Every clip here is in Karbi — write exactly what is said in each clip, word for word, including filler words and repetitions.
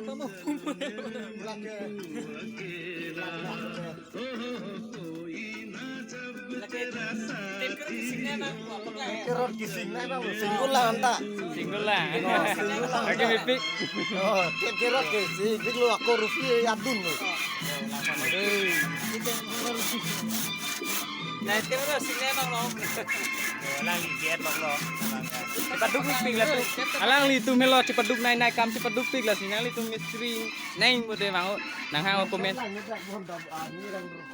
Lake, lake, lake, lake, kerot kesing nai bang, single lang anta. Single lang. Oh, single lang. Lake mepik. Oh, ke-, kerot kesing, pik lo ako rusi adun lo. Nai, te lo sing nai bang lo. Alangli get bang lo. Chepaduk pik la tu. Alanglitum helo chepaduk nai nai kam chepaduk pik la si nanglitum mistri neng bode bang. Nang hang comment.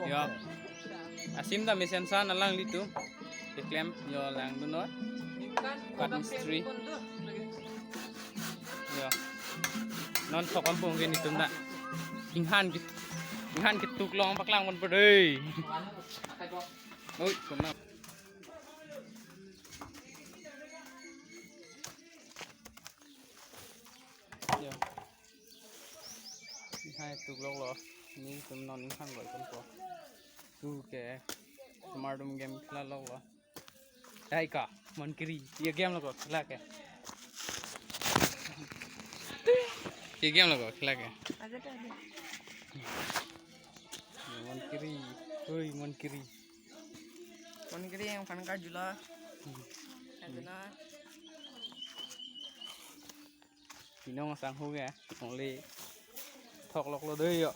Yo. Asim ta mesen san alanglitum. Keklem yo langdun noi. Pat mistri. Yo. Non thok ampung ke netum na. Inghan kit. Inghan ketuk long paklang mon pede. Oi, kena. Yo. Hai tuk lok lo. Netum non inghan goi kon po. Tu ke. Tomar dum game khela lok lo. Hai ka, mon kiri. Ye game lo ko khela ke. Ye game lo ko khela ke. Aja tadi. Mon kiri. Oi, mon kiri. Mon kiri yang kan ka jula. Hmm. Kan jula. Pinong asangho ke, only thok lok lo dei yo.